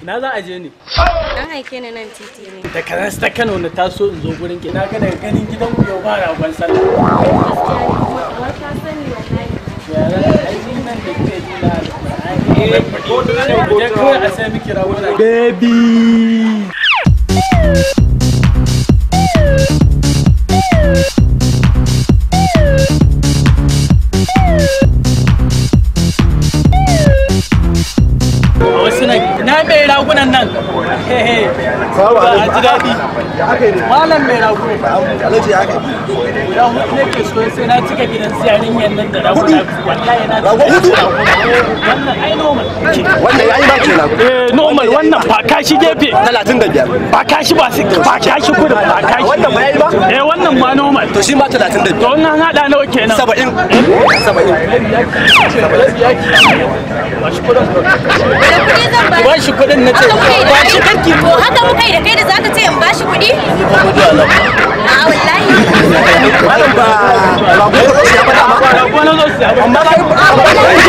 Ina za a je ne? An aike ni nan titi ne. Da karas ta Kano na taso in zo gurin ki. Na ga daga ganin gidan ku yau ba ragon sallah. Gaskiya ne kuma kamar ka sani wallahi. Yara ai ni nan da kike ji na Alƙur'ani. Eh, kawai a sai miki raguna. Baby. Na mai ragunan nan. Ba a ji daɗi. Malam mai raguna. Alhaji ya kai. Guda hudu nake so sai na cika gidan siyarin yannan da raguna. Wallahi na Rago hudu? Wannan ai normal. Wannan yayi ba kenan. Eh normal wannan ba kashi gefe. 35. Ba kashi ba sai ba kashi kudu ba kashi. Wannan ma yayi ba? Eh wannan ma normal. To shi ma 35. To in an haɗa nawa kenan? 70. 70. Ba shi kudin. Da kuɗi zan ba. Ba shi kudin na ce. Haka muka yi da Ba kai. shi karki. To haka muka yi da kai da zaka ce in bashi kuɗi? A wallahi. Malam ba rago ko ya faɗa ma. Rago na zo siya ba. Amma kai A wallahi.